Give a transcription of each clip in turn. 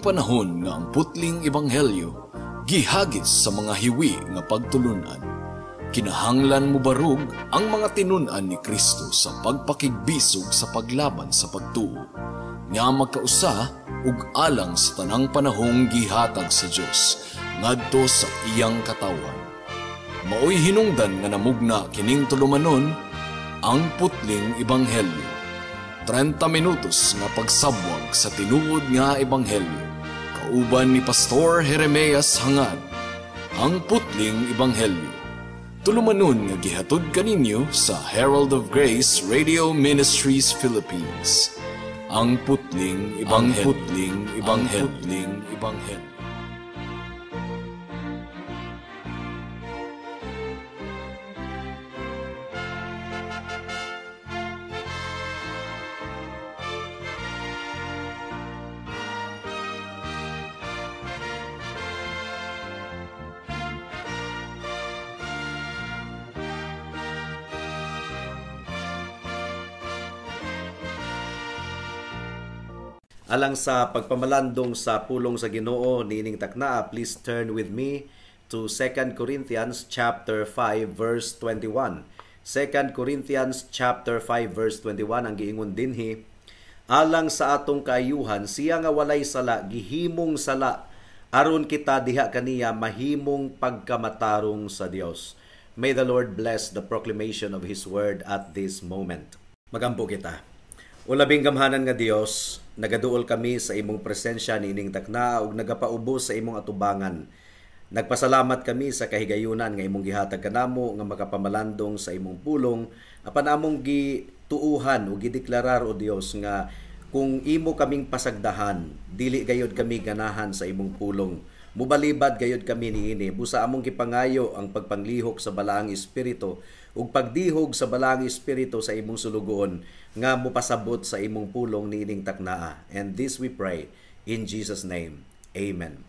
panahon nga ang putling ebanghelyo gihagit sa mga hiwi nga pagtulunan. Kinahanglan mobarug ang mga tinun-an ni Kristo sa pagpakigbisog sa paglaban sa pagtuo, nga magkausa ug alang sa tanang panahong gihatag sa Dios ngadto sa iyang katawhan. Maoy hinungdan nga namugna kining tulumanon, ang putling ebanghelyo. 30 minutos nga pagsabwag sa tinuod nga ebanghelyo. Kauban ni Pastor Jeremias Hangad, ang putling ebanghelyo. Tulumanon nga gihatod kaninyo sa Herald of Grace Radio Ministries Philippines. Ang putling ebanghelyo. Putling ebanghelyo. Putling ebanghelyo. Alang sa pagpamalandong sa pulong sa Ginoo niining taknaa, please turn with me to 2 Corinthians chapter 5 verse 21. 2 Corinthians chapter 5 verse 21 ang giingon dinhi, alang sa atong kaayuhan siya nga walay sala gihimong sala aron kita diha kaniya mahimong pagkamatarong sa Dios. May the Lord bless the proclamation of His word at this moment. Magampo kita. O labing gamhanan nga Dios, nagaduol kami sa imong presensya niining taknaa ug nagapaubos sa imong atubangan. Nagpasalamat kami sa kahigayunan nga imong gihatag kanamo nga makapamalandong sa imong pulong apan among gituuhan ug gideklarar o Dios nga kung imo kaming pasagdahan, dili gayod kami ganahan sa imong pulong. Mubalibad gayod kami niini, busa among gipangayo ang pagpanglihok sa Balaang Espiritu ug pagdihog sa Balaang Espiritu sa imong sulugoon nga mopasabot sa imong pulong niining taknaa. And this we pray in Jesus' name. Amen.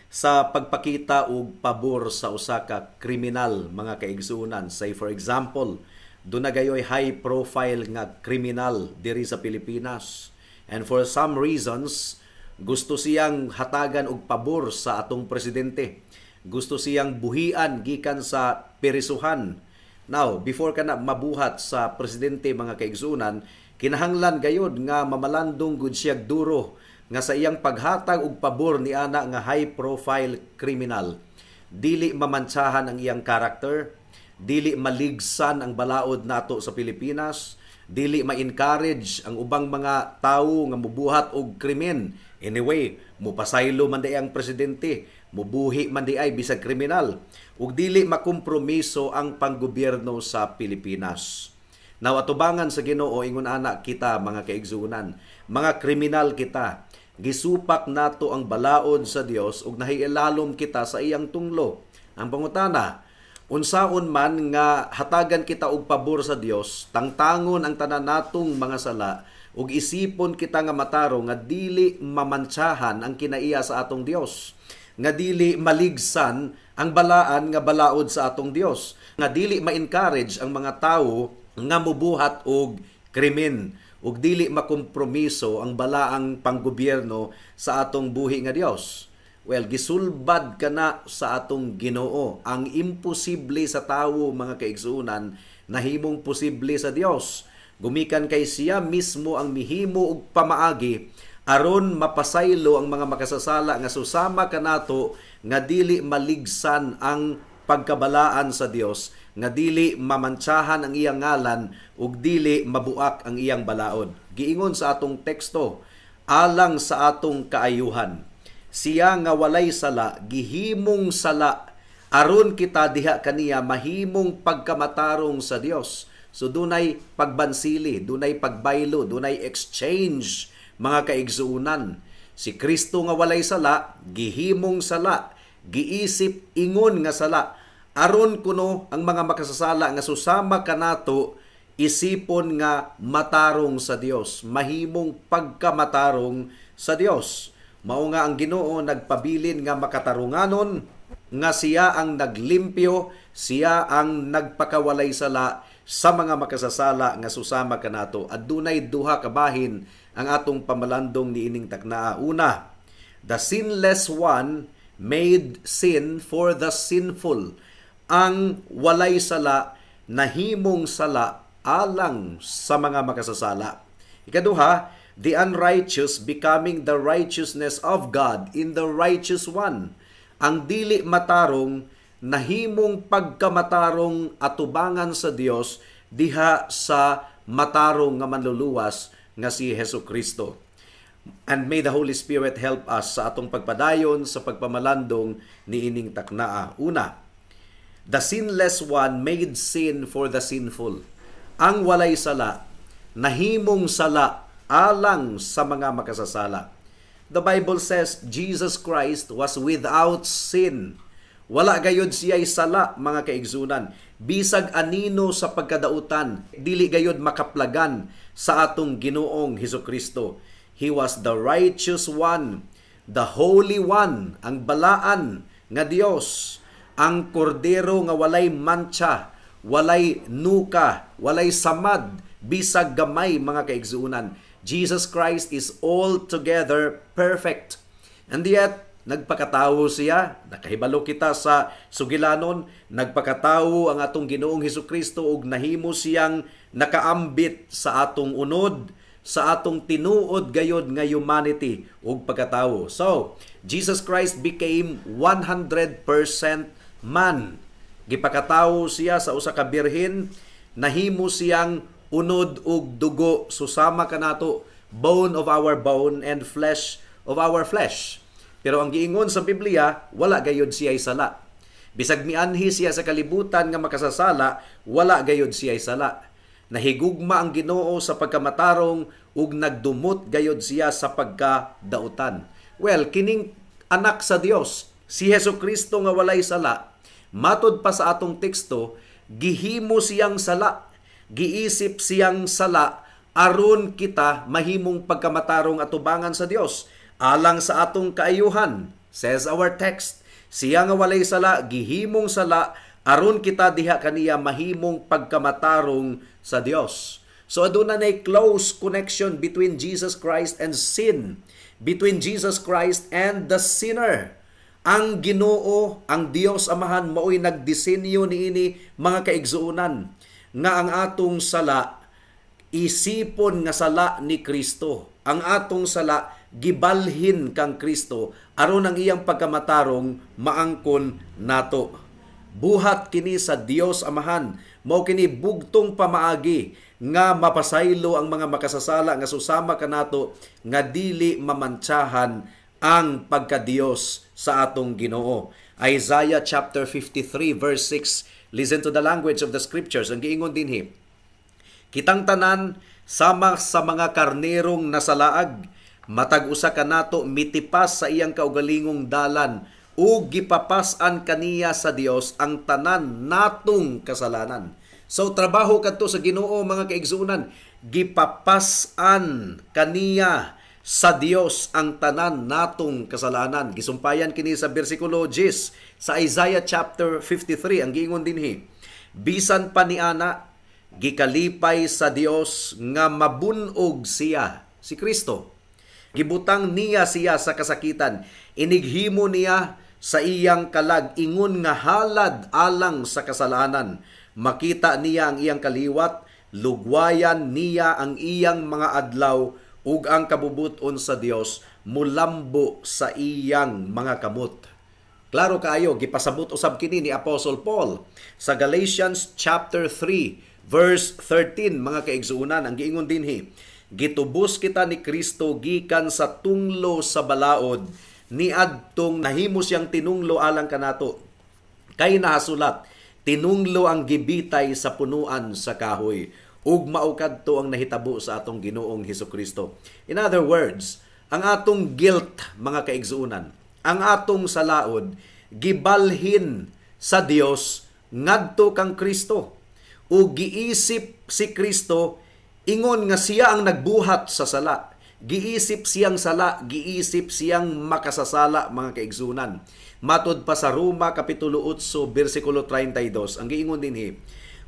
Sa pagpakita og pabor sa usa ka kriminal, mga kaigsuonan, say for example, duna gayoy high profile nga kriminal diri sa Pilipinas. And for some reasons, gusto siyang hatagan og pabor sa atong presidente. Gusto siyang buhian gikan sa perisuhan. Now, before ka na mabuhat sa presidente, mga kaigsuonan, kinahanglan gayod nga mamalandong gud siyag duro nga sa iyang paghatag og pabor ni ana nga high profile criminal, dili mamantsahan ang iyang karakter, dili maligsan ang balaod nato sa Pilipinas, dili ma-encourage ang ubang mga tawo nga mubuhat og krimen. Anyway, mupasaylo man di ang presidente, mubuhi man di ay bisag kriminal, ug dili makompromiso ang panggobyerno sa Pilipinas. Now, atubangan sa Ginoo, ingon ana kita mga kaigsuonan, mga kriminal kita, gisupak nato ang balaod sa Dios ug nahiilalom kita sa iyang tunglo. Ang pangutana, unsaon man nga hatagan kita og pabor sa Dios, tangtangon ang tanan natong mga sala ug isipon kita nga matarong nga dili mamantsahan ang kinaiya sa atong Dios, nga dili maligsan ang balaan nga balaod sa atong Dios, nga dili ma-encourage ang mga tawo nga mubuhat og krimen ug dili makompromiso ang balaang panggobyerno sa atong buhi nga Dios. Well, gisulbad ka na sa atong Ginoo. Ang imposible sa tawo, mga kaigsuonan, nahimong posible sa Dios. Gumikan kay siya mismo ang mihimo og pamaagi aron mapasaylo ang mga makasasala nga susama kanato nga dili maligsan ang pagkabalaan sa Dios, nga dili mamantsahan ang iyang ngalan ug dili mabuak ang iyang balaod. Giingon sa atong teksto, alang sa atong kaayuhan, siya nga walay sala gihimong sala aron kita diha kaniya mahimong pagkamatarong sa Dios. So dunay pagbansili, dunay pagbaylo, dunay exchange, mga kaigsuonan. Si Kristo nga walay sala gihimong sala, giisip ingon nga sala aron kuno ang mga makasasala nga susama kanato isipon nga matarong sa Dios, mahimong pagkamatarong sa Dios. Mao nga ang Ginoo nagpabilin nga makatarunganon, nga siya ang naglimpyo, siya ang nagpakawalay sala sa mga makasasala nga susama kanato. Adunay duha ka bahin ang atong pamalandong niining taknaa. Una, The sinless one made sin for the sinful. Ang walay sala nahimong sala alang sa mga makasasala. Ikaduha, the unrighteous becoming the righteousness of God in the righteous one. Ang dili matarong nahimong pagkamatarong atubangan sa Dios diha sa matarong nga manluluwas nga si Hesus Kristo. And may the Holy Spirit help us sa atong pagpadayon sa pagpamalandong niining taknaa. Una, the sinless one made sin for the sinful. Ang walay sala nahimong sala alang sa mga makasasala. The Bible says Jesus Christ was without sin. Wala gayod siya'y sala, mga kaigsunan. Bisag anino sa pagkadautan, dili gayod makaplagan sa atong Ginoong Hesus Kristo. He was the righteous one, the holy one, ang balaan nga Dios, ang kordero nga walay mantsa, walay nuka, walay samad, bisag gamay, mga kaigsunan. Jesus Christ is altogether perfect. And yet, nagpakatawo siya, nakahibalo kita sa sugilanon, nagpakatawo ang atong Ginoong Hesukristo ug nahimo siyang nakaambit sa atong unod, sa atong tinuod gayod nga humanity ug pagkatawo. So, Jesus Christ became 100% man. Gipakatawo siya sa usa ka birhen, nahimo siyang unod ug dugo susama kanato, bone of our bone and flesh of our flesh. Pero ang giingon sa Biblia, wala gayod siya sala. Bisag mianhi siya sa kalibutan nga makasasala, wala gayod siya sala. Nahigugma ang Ginoo sa pagkamatarong ug nagdumot gayod siya sa pagkadautan. Well, kining anak sa Dios, si Hesus Kristo nga walay sala, matod pa sa atong teksto, gihimo siyang sala, giisip siyang sala aron kita mahimong pagkamatarong atubangan sa Dios alang sa atong kaayuhan. Says our text, siya nga walay sala gihimong sala aron kita diha kaniya mahimong pagkamatarong sa Dios. So aduna nay close connection between Jesus Christ and sin, between Jesus Christ and the sinner. Ang Ginoo, ang Dios Amahan, maoy nagdisenyo niini, mga kaigsuonan, nga ang atong sala isipon nga sala ni Kristo. Ang atong sala gibalhin kang Kristo aron ang iyang pagkamatarong maangkon nato. Buhat kini sa Dios Amahan. Mao kini bugtong pamaagi nga mapasaylo ang mga makasasala nga susama kanato nga dili mamantsahan ang pagkadiyos sa atong Ginoo. Isaiah chapter 53 verse 6. Listen to the language of the scriptures. Ang giingon dinhi, "Kitang tanan sama sa mga karnerong nasalaag, matag usa kanato mitipas sa iyang kaugalingong dalan, ug gipapas-an kaniya sa Dios ang tanan natong kasalanan." So trabaho kadto sa Ginoo, mga kaigsuonan, gipapas-an kaniya sa Dios ang tanan natong kasalanan. Gisumpayan kini sa bersikulo 10 sa Isaiah chapter 53. Ang giingon dinhi, "Bisan pa niana, gikalipay sa Dios nga mabunog siya," si Kristo. "Gibutang niya siya sa kasakitan. Inighimo niya sa iyang kalag ingon nga halad alang sa kasalanan. Makita niya ang iyang kaliwat, lugwayan niya ang iyang mga adlaw, ug ang kabubuton sa Dios mulambo sa iyang mga kamot." Klaro kaayo, gipasabot usab kini ni Apostle Paul sa Galatians chapter 3 verse 13, mga kaigsuonan. Ang giingon dinhi, "Gitubos kita ni Kristo gikan sa tunglo sa balaod niadtong nahimo siyang tinunglo alang kanato. Kay nahasulat, tinunglo ang gibitay sa punuan sa kahoy." Ug mao kadto ang nahitabo sa atong Ginoong Hesus Kristo. In other words, ang atong guilt, mga kaigsuonan, ang atong salaod gibalhin sa Dios ngadto kang Kristo. Ug giisip si Kristo ingon nga siya ang nagbuhat sa sala. Giisip siyang sala, giisip siyang makasasala, mga kaigsunan. Matod pa sa Roma kapitulo 8 bersikulo 32, ang giingon dinhi,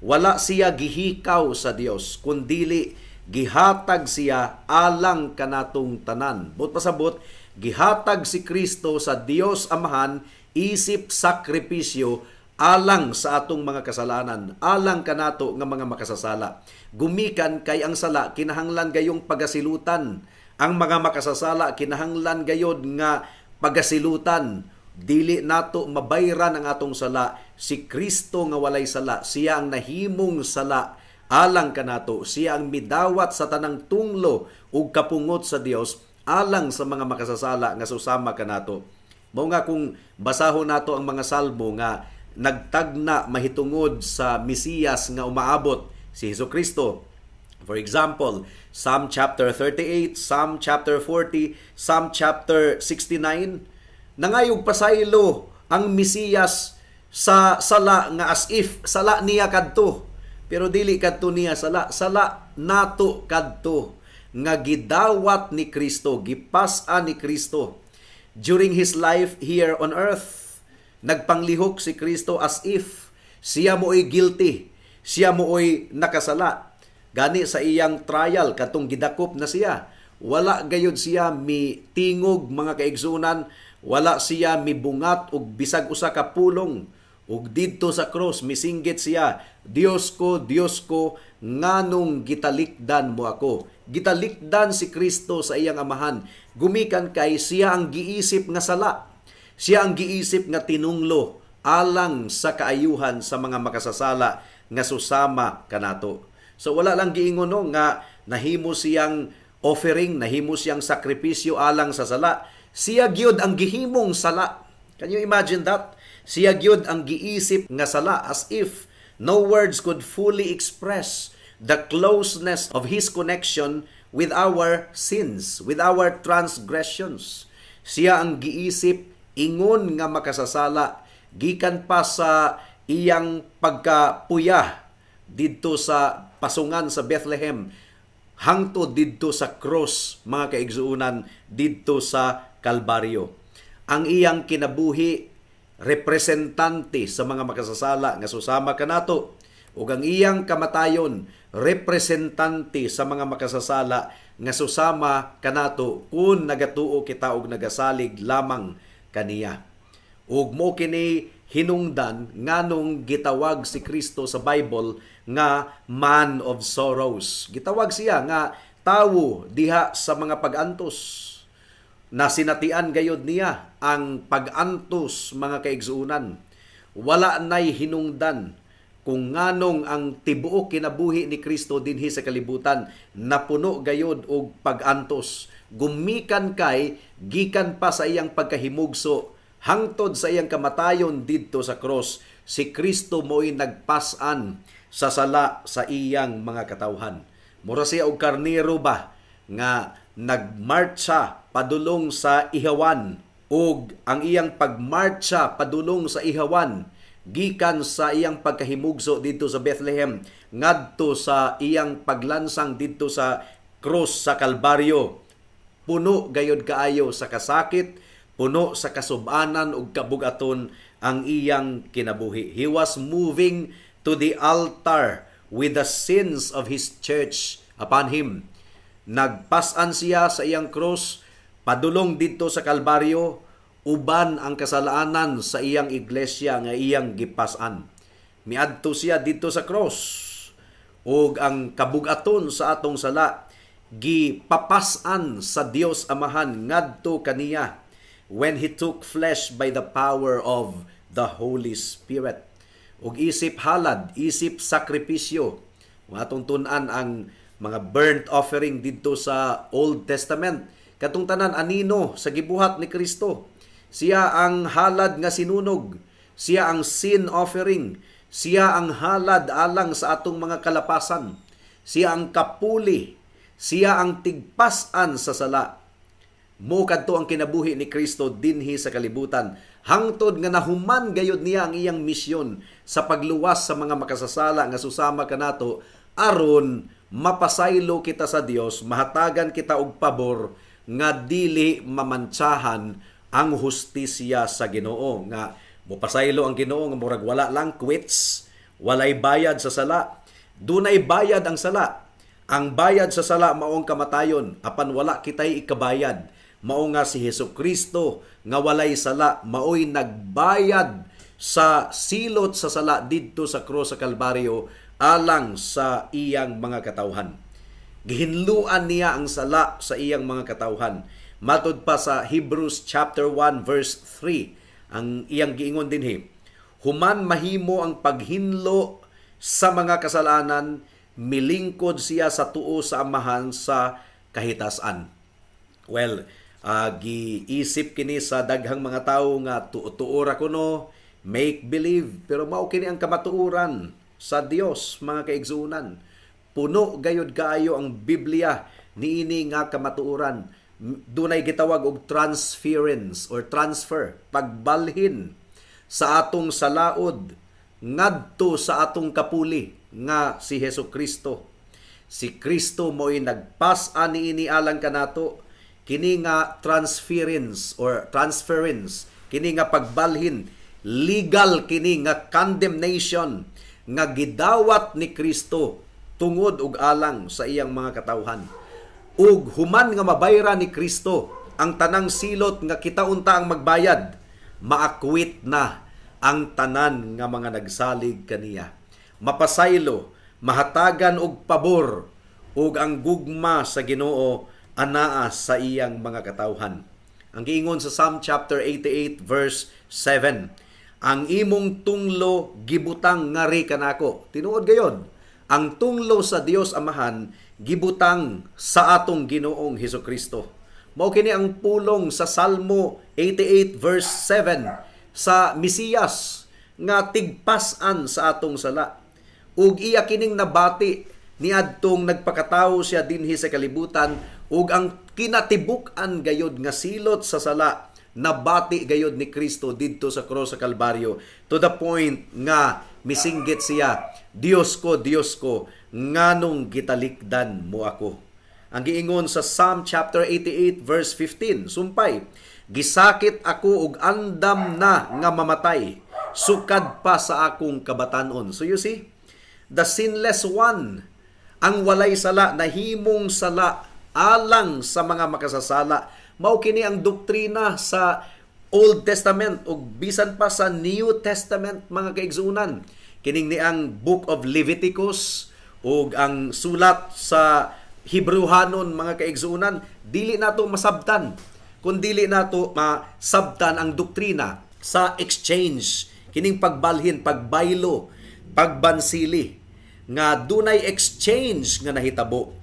"Wala siya gihikaw sa Dios, kundili gihatag siya alang kanatong tanan." But pasabot, Gihatag si Kristo sa Dios Amahan isip sakripisyo alang sa atong mga kasalanan, alang kanato nga mga makasasala. Gumikan kay ang sala kinahanglan gayong pagasilutan. Ang mga makasasala kinahanglan gayod nga pagasilutan. Dili nato mabayran ang atong sala. Si Kristo nga walay sala, siya ang nahimong sala alang kanato. Siya ang midawat sa tanang tunglo ug kapungot sa Dios alang sa mga makasasala nga susama kanato. Mao nga kung basahon nato ang mga salmo nga nagtagna mahitungod sa Mesiyas nga umaabot, si Hesus Kristo. For example, Psalm chapter 38, Psalm chapter 40, Psalm chapter 69, nangayog pasaylo ang Mesiyas sa sala nga as if sala niya kadto. Pero dili kadto niya sala, sala nato kadto nga gidawat ni Kristo, gipas-an ni Kristo during His life here on earth. Nagpanglihok si Kristo as if siya mo'y guilty, siya mo'y nakasala. Gani sa iyang trial, katong gidakop na siya, wala gayud siya mi tingog, mga kaigsunan, wala siya mibungat og bisag usa ka pulong. Ug didto sa cross misinggit siya, "Dios ko, Dios ko, nganong gitalikdan mo ako?" Gitalikdan si Kristo sa iyang Amahan gumikan kay siya ang giisip nga sala. Siya ang giisip nga tinunglo alang sa kaayuhan sa mga makasasala nga susama kanato. So wala lang giingon, no, nga nahimo siyang offering, nahimo siyang sakripisyo alang sa sala. Siya gyud ang gihimong sala. Can you imagine that? Siya gyud ang giisip nga sala, as if no words could fully express the closeness of His connection with our sins, with our transgressions. Siya ang giisip ingon nga makasasala gikan pa sa iyang pagkapuya didto sa pasungan sa Bethlehem hangtod didto sa cross, mga kaigsuonan, didto sa Kalbaryo. Ang iyang kinabuhi representante sa mga makasasala nga susama kanato ug ang iyang kamatayon representante sa mga makasasala nga susama kanato kung nagatuo kita og nagasalig lamang kaniya. Ug mo kini hinungdan nganong gitawag si Kristo sa Bible nga Man of Sorrows. Gitawag siya nga tawo diha sa mga pag-antos. Nasinatian gayod niya ang pag-antos, mga kaigsuonan. Wala nay hinungdan kung nganong ang tibuok kinabuhi ni Kristo dinhi sa kalibutan napuno gayod og pag-antos. Gumikan kay gikan pa sa iyang pagkahimugso hangtod sa iyang kamatayon didto sa cross, si Kristo mo'y nagpas-an sa sala sa iyang mga katawhan. Mura siya og karnero ba nga nagmartsa padulong sa ihawan, ug ang iyang pagmartsa padulong sa ihawan gikan sa iyang pagkahimugso didto sa Bethlehem ngadto sa iyang paglansang didto sa cross sa Kalbaryo, puno gayod kaayo sa kasakit, puno sa kasubanan ug kabugaton ang iyang kinabuhi. He was moving to the altar with the sins of His church upon Him. Nagpasan siya sa iyang cross padulong didto sa Kalbaryo uban ang kasalanan sa iyang iglesia nga iyang gipasan. Miadto siya didto sa cross ug ang kabugaton sa atong sala gipapasan sa Dios Amahan ngadto kaniya when He took flesh by the power of the Holy Spirit. Ug isip halad, isip sakripisyo, kung atong tun-an ang mga burnt offering didto sa Old Testament, katong tanan anino sa gibuhat ni Kristo. Siya ang halad nga sinunog, siya ang sin offering, siya ang halad alang sa atong mga kalapasan, siya ang kapuli, siya ang tigpas-an sa sala. Mo kadto ang kinabuhi ni Kristo dinhi sa kalibutan hangtod nga nahuman gayod niya ang iyang misyon sa pagluwas sa mga makasasala nga susama kanato aron mapasaylo kita sa Dios, mahatagan kita og pabor nga dili mamantsahan ang hustisya sa Ginoo, nga mopasaylo ang Ginoo nga murag wala lang, quits, walay bayad sa sala. Dunay bayad ang sala. Ang bayad sa sala mao ang kamatayon, apan wala kitay ikabayad. Mao nga si Hesus Kristo nga walay sala maoy nagbayad sa silot sa sala didto sa krus sa Kalbaryo alang sa iyang mga katawhan. Gihinluan niya ang sala sa iyang mga katawhan. Matud pa sa Hebrews chapter 1 verse 3, ang iyang giingon dinhi, human mahimo ang paghinlo sa mga kasalanan, milingkod siya sa tuo sa Amahan sa kahitasan. Well, giisip kini sa daghang mga tawo nga tuo-tuo ra kuno, make believe, pero mao kini ang kamatuoran sa Dios, mga kaigsuonan. Puno gayud kaayo ang Biblia niini nga kamatuoran. Dunay gitawag og transference or transfer, pagbalhin sa atong salaod ngadto sa atong kapuli nga si Hesus Kristo. Si Kristo mo'y nagpas-an niini alang kanato. Kini nga transference or transference, kini nga pagbalhin, legal kini nga condemnation nga gidawat ni Kristo tungod ug alang sa iyang mga katawhan. Ug human nga mabayra ni Kristo ang tanang silot nga kita unta ang magbayad, maakwit na ang tanan nga mga nagsalig kaniya. Mapasaylo, mahatagan og pabor ug ang gugma sa Ginoo anaa sa iyang mga katawhan. Ang giingon sa Psalm chapter 88 verse 7, ang imong tunglo gibutang ngari kanako. Tinuod gayod, ang tunglo sa Dios Amahan gibutang sa atong Ginoong Hesus Kristo. Mao kini ang pulong sa Salmo 88 verse 7 sa Mesiyas nga tigpas-an sa atong sala. Ug iya kining nabati niadtong nagpakatawo siya dinhi sa kalibutan, ug ang kinatibuk-an gayod nga silot sa sala nabati gayod ni Kristo didto sa cross sa Kalbaryo, to the point nga misinggit siya, "Dios ko, Dios ko, nganong gitalikdan mo ako?" Ang giingon sa Psalm chapter 88 verse 15, sumpay, "Gisakit ako og andam na nga mamatay, sukad pa sa akong kabatanon." So you see, the sinless one, ang walay sala, nahimong sala alang sa mga makasasala. Mao kini ang doktrina sa Old Testament ug bisan pa sa New Testament, mga kaigsuonan. Kining ni ang Book of Leviticus ug ang sulat sa Hebrehanon, mga kaigsuonan, dili nato masabtan kung dili nato masabtan ang doktrina sa exchange, kining pagbalhin, pagbaylo, pagbansili nga dunay exchange nga nahitabo.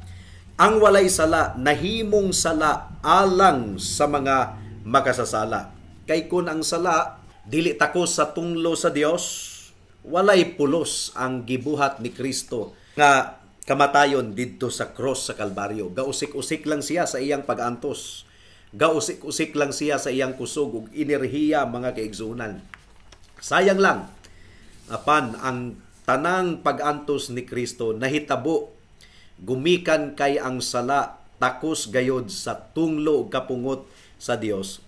Ang walay sala nahimong sala alang sa mga makasasala. Kay kun ang sala dili takos sa tunglo sa Dios, walay pulos ang gibuhat ni Kristo nga kamatayon didto sa cross sa Kalbaryo. Gausik-usik lang siya sa iyang pag-antos. Gausik-usik lang siya sa iyang kusog ug enerhiya, mga kaigsuonan. Sayang lang. Apan ang tanang pag-antos ni Kristo nahitabo gumikan kay ang sala takos gayod sa tunglo ug kapungot sa Dios.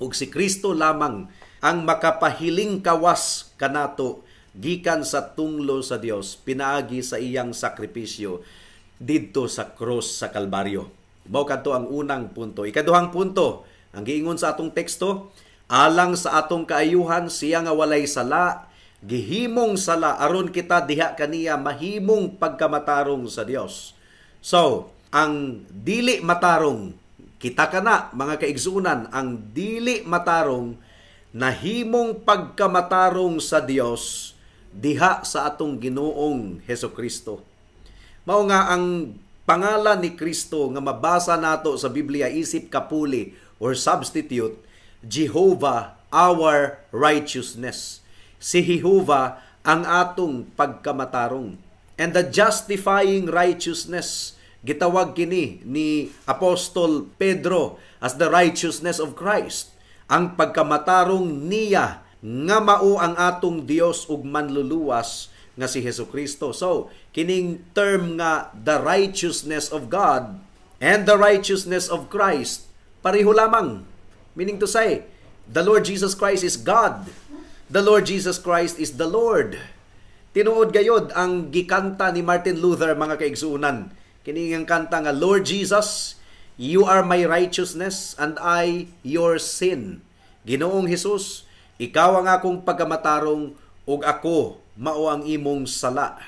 Ug si Kristo lamang ang makapahiling kawas kanato gikan sa tunglo sa Dios pinaagi sa iyang sakripisyo didto sa cross sa Kalbaryo. Mao kadto ang unang punto. Ikaduhang punto, ang giingon sa atong teksto, alang sa atong kaayuhan siya nga walay sala gihimong sala aron kita diha kaniya mahimong pagkamatarong sa Dios. So, ang dili matarong, kita kana, mga kaigsuonan, ang dili matarong nahimong pagkamatarong sa Dios diha sa atong Ginoong Hesus Kristo. Mao nga ang pangalan ni Kristo nga mabasa nato sa Biblia isip kapuli or substitute, Jehovah our righteousness. Si Jehovah ang atong pagkamatarong. And the justifying righteousness, gitawag kini ni Apostol Pedro as the righteousness of Christ. Ang pagkamatarong niya nga mao ang atong Dios ug manluluwas nga si Hesus Kristo. So, kining term nga the righteousness of God and the righteousness of Christ, pareho lamang. Meaning to say, the Lord Jesus Christ is God. The Lord Jesus Christ is the Lord. Tinuod gayod ang gikanta ni Martin Luther, mga kaigsuonan. Kini ang kanta nga, "Lord Jesus, "You are my righteousness and I your sin." Ginoong Hesus, ikaw ang akong pagkamatarong ug ako mao ang imong sala.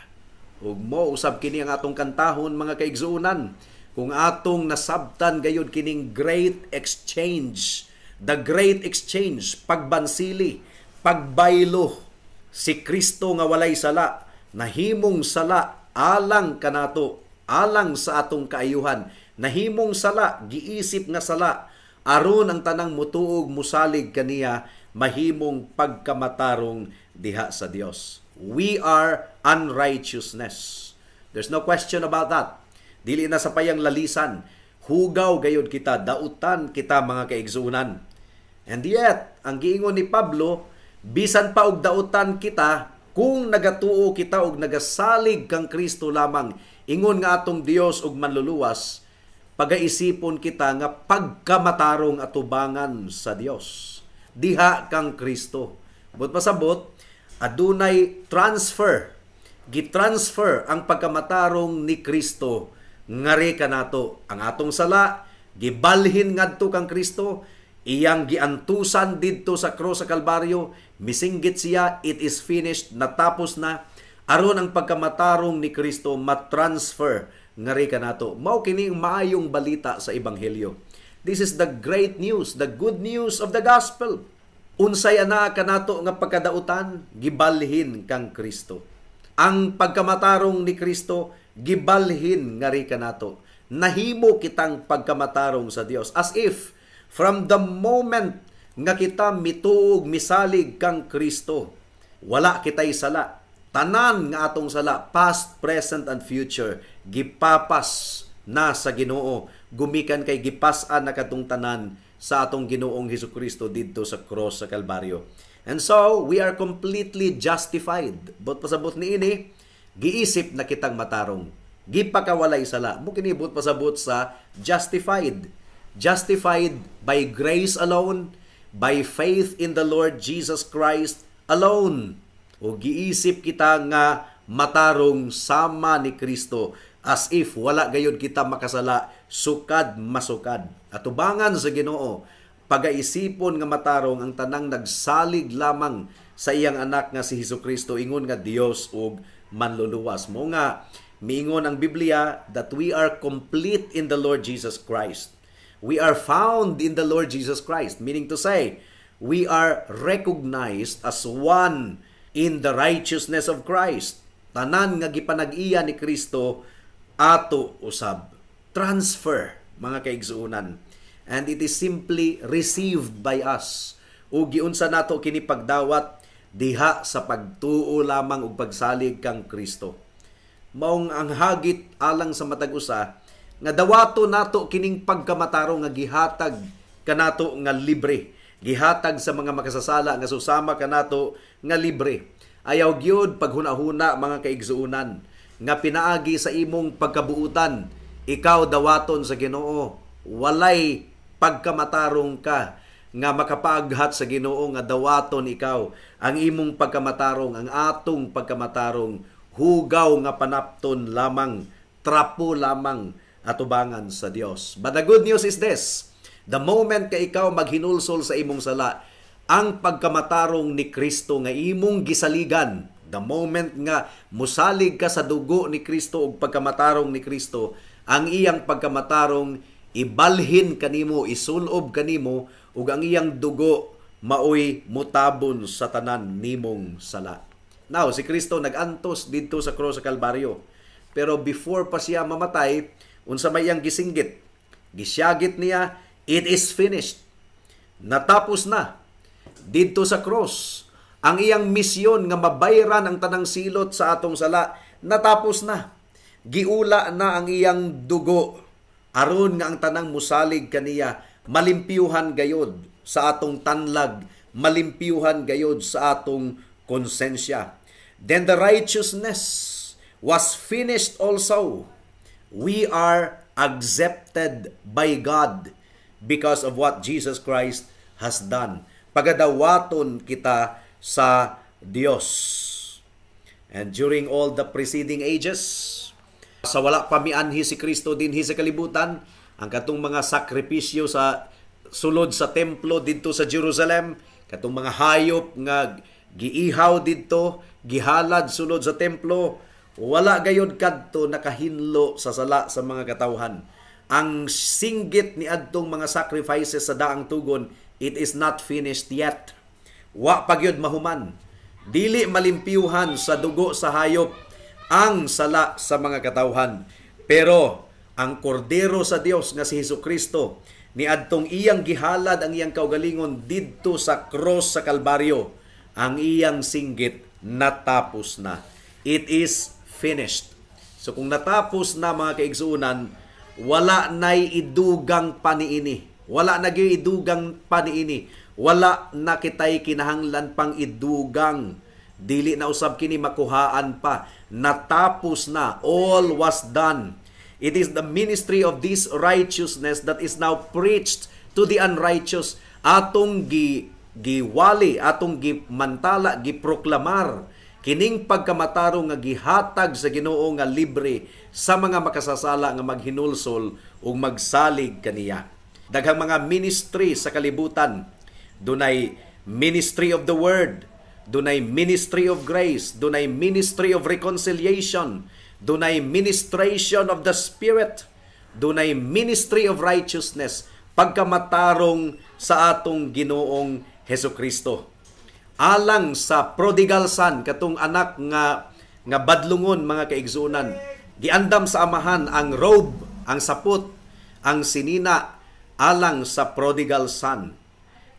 Ug mo usab kini ang atong kantahon, mga kaigsuonan, kung atong nasabtan gayud kining great exchange, the great exchange, pagbansili, pagbaylo. Si Kristo nga walay sala, nahimong sala alang kanato, alang sa atong kaayuhan. Nahimong sala, giisip nga sala, aron ang tanang mutuog, musalig kaniya, mahimong pagkamatarong diha sa Dios. We are unrighteousness. There's no question about that. Dili na sa payang lalisan. Hugaw gayod kita, dautan kita, mga kaigsuonan. And yet, ang giingon ni Pablo, bisan pa og dautan kita, kung nagatuo kita og nagasalig kang Kristo lamang, ingon nga atong Dios ug Manluluwas, pagaisipon kita nga pagkamatarong atubangan sa Dios diha kang Kristo. But pasabot, adunay transfer. Gitransfer ang pagkamatarong ni Kristo ngari kanato. Ang atong sala gibalhin ngadto kang Kristo, iyang giantusan didto sa krus sa Kalbaryo. Misinggit siya, "It is finished," natapos na, aron ang pagkamatarong ni Kristo matransfer ngari kanato. Mao kini ang maayong balita sa ebanghelyo. This is the great news, the good news of the gospel. Unsay anaa kanato nga pagkadautan, gibalhin kang Kristo. Ang pagkamatarong ni Kristo gibalhin ngari kanato. Nahimo kitang pagkamatarong sa Dios, as if from the moment nga kita mituog, misalig kang Kristo, wala kitay sala. Tanan nga atong sala, past, present and future, gipapas na sa Ginoo gumikan kay gipas-an na katong tanan sa atong Ginoong Hesukristo didto sa cross sa Kalbaryo. And so, we are completely justified. But pasabot niini, giisip na kitang matarong. Gipakawalay sala. Mao kini buot pasabot sa justified. Justified by grace alone, by faith in the Lord Jesus Christ alone. O giisip kita nga matarong sama ni Kristo, as if wala gayud kita makasala sukad masukad. Atubangan sa Ginoo, pagaisipon nga matarong ang tanang nagsalig lamang sa iyang anak nga si Hesukristo ingon nga Dios ug Manluluwas. Mao nga miingon ang Biblia that we are complete in the Lord Jesus Christ. We are found in the Lord Jesus Christ, meaning to say, we are recognized as one in the righteousness of Christ. Tanan nga gipanag-iya ni Kristo, ato usab. Transfer, mga kaigsuonan. And it is simply received by us. O giunsa nato kini pagdawat? Diha sa pagtuo lamang ug pagsalig kang Kristo. Maong ang hagit alang sa matag usa nga dawato nato kining pagkamatarong nga gihatag kanato nga libre. Gihatag sa mga makasasala nga susama kanato nga libre. Ayaw gyud paghuna-huna, mga kaigsuonan, nga pinaagi sa imong pagkabuutan ikaw dawaton sa Ginoo. Walay pagkamatarong ka nga makapaaghat sa Ginoo nga dawaton ikaw. Ang imong pagkamatarong, ang atong pagkamatarong, hugaw nga panapton lamang, trapo lamang atubangan sa Dios. But the good news is this: the moment ka ikaw maghinulsol sa imong sala, ang pagkamatarong ni Kristo nga imong gisaligan, the moment nga musalig ka sa dugo ni Kristo ug pagkamatarong ni Kristo, ang iyang pagkamatarong ibalhin kanimo, isulob kanimo, ug ang iyang dugo maoy mutabon sa tanan nimong sala. Now, si Kristo nagantos didto sa krus sa Kalbaryo. Pero before pa siya mamatay, unsa may iyang gisinggit? Gisyagit niya, "It is finished." Natapos na. Didto sa cross, ang iyang misyon nga mabayran ang tanang silot sa atong sala, natapos na. Giula na ang iyang dugo aron nga ang tanang musalig kaniya malimpyuhan gayod sa atong tanlag, malimpyuhan gayod sa atong konsensya. Then the righteousness was finished also. We are accepted by God because of what Jesus Christ has done. Pagadawaton kita sa Dios. And during all the preceding ages, sa wala pa mianhi si Kristo dinhi sa kalibutan, Ang katong mga sakripisyo sa sulod sa templo didto sa Jerusalem, katong mga hayop nga giihaw didto, gihalad sulod sa templo, wala gayod kadto nakahinlo sa sala sa mga katawhan. Ang singgit ni adtong mga sacrifices sa daang tugon, it is not finished yet. Wa pa gyud mahuman. Dili malimpyuhan sa dugo sa hayop ang sala sa mga katawhan. Pero ang kordero sa Dios nga si Hesukristo, niadtong iyang gihalad ang iyang kaugalingon didto sa cross sa Kalbaryo, ang iyang singgit, natapos na. It is finished. So kung natapos na, mga kaigsuonan, wala nay idugang pa niini. Wala na gyud idugang pa niini. Wala na kitay kinahanglan pang idugang. Dili na usab kini makuhaan pa. Natapos na. All was done. It is the ministry of this righteousness that is now preached to the unrighteous. Atong giwali, atong gimantala, giproklamar kining pagkamatarong nga gihatag sa Ginoo nga libre sa mga makasasala nga maghinulsol ug magsalig kaniya. Daghang mga ministry sa kalibutan. Dunay ministry of the word, dunay ministry of grace, dunay ministry of reconciliation, dunay ministration of the Spirit, dunay ministry of righteousness, pagkamatarong sa atong Ginoong Hesukristo. Alang sa prodigal son, katong anak nga badlungon, mga kaigsuonan, giandam sa amahan ang robe, ang sapot, ang sinina alang sa prodigal son.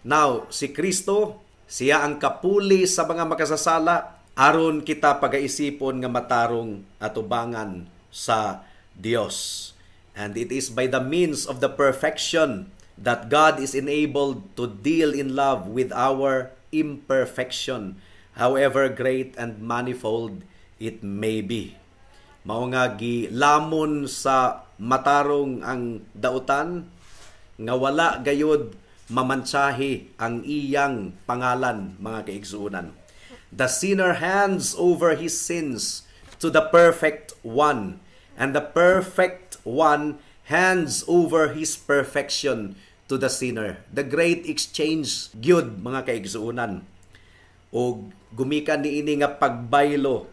Now, si Kristo, siya ang kapuli sa mga makasasala aron kita pagaisipon nga matarong atubangan sa Dios. And it is by the means of the perfection that God is enabled to deal in love with our imperfection, however great and manifold it may be. Mao nga gilamon sa matarong ang dautan nga wala gayod mamantsahi ang iyang pangalan, mga kaigsuonan. The sinner hands over his sins to the perfect one, and the perfect one hands over his perfection to the sinner. The great exchange gyud, mga kaigsuonan. Og gumikan niini nga pagbaylo,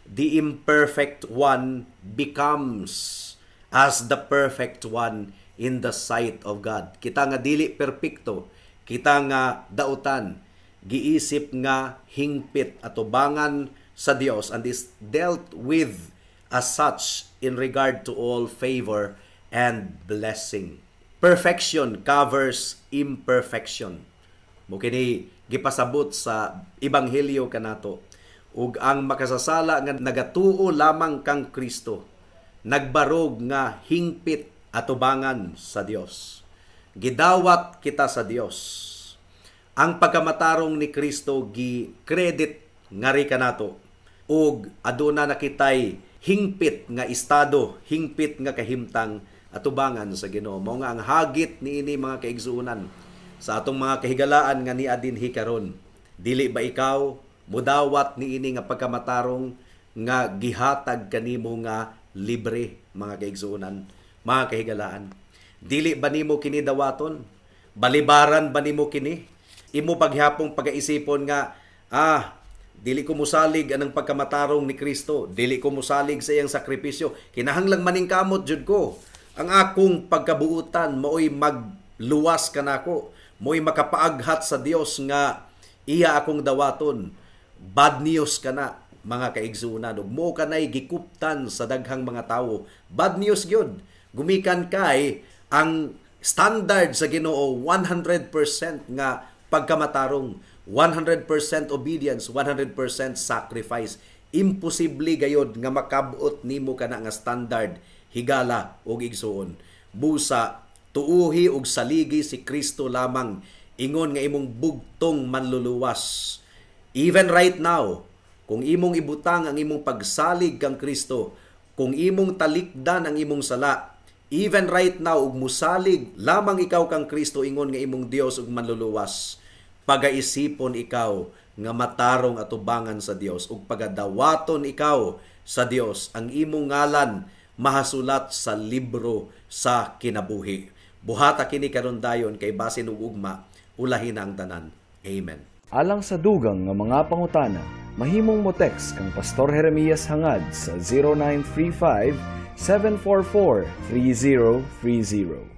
the imperfect one becomes as the perfect one in the sight of God. Kita nga dili perpekto, kita nga dautan, giisip nga hingpit atubangan sa Dios and is dealt with as such in regard to all favor and blessing. Perfection covers imperfection. Mao kini gipasabot sa ebanghelyo kanato. Ug ang makasasala nga nagatuo lamang kang Kristo, nagbarog nga hingpit atubangan sa Dios. Gidawat kita sa Dios. Ang pagkamatarong ni Kristo gi-credit ngari kanato ug aduna na kitay hingpit nga estado, hingpit nga kahimtang atubangan sa Ginoo. Mao nga ang hagit niini, mga kaigsuonan, sa atong mga kahigalaan nga nia dinhi karon. Dili ba ikaw mudawat niini nga pagkamatarong nga gihatag kanimo nga libre, mga kaigsuonan, mga kahigalaan? Dili ba nimo kini dawaton? Balibaran ba nimo kini? Imo paghapong pagaisipon nga, dili ko musalig anang pagkamatarong ni Kristo, dili ko musalig sa iyang sakripisyo, kinahanglang maningkamot jud ko. Ang akong pagkabuutan maoy magluwas kanako, mo'y makapaaghat sa Dios nga iya akong dawaton. Bad news kana, mga kaigsuonan, ug mo kanay gikuptan sa daghang mga tawo. Bad news gyud. Gumikan kay ang standard sa Ginoo 100% nga pagkamatarong, 100% obedience, 100% sacrifice. Imposible gayod nga makabot nimo kana nga standard, higala og igsuon. Busa tuuhi og saligi si Kristo lamang ingon nga imong bugtong manluluwas. Even right now, kung imong ibutang ang imong pagsalig kang Kristo, kung imong talikdan ang imong sala, even right now ug musalig lamang ikaw kang Kristo ingon nga imong Dios ug manluluwas, pagaisipon ikaw nga matarong atubangan sa Dios ug pagadawaton ikaw sa Dios. Ang imong ngalan mahasulat sa libro sa kinabuhi. Buhata kini karon dayon kay basin ug ugma ulahi na ang tanan. Amen. Alang sa dugang nga mga pangutana, mahimong mo text kang Pastor Jeremias Hangad sa 0935 744 3030.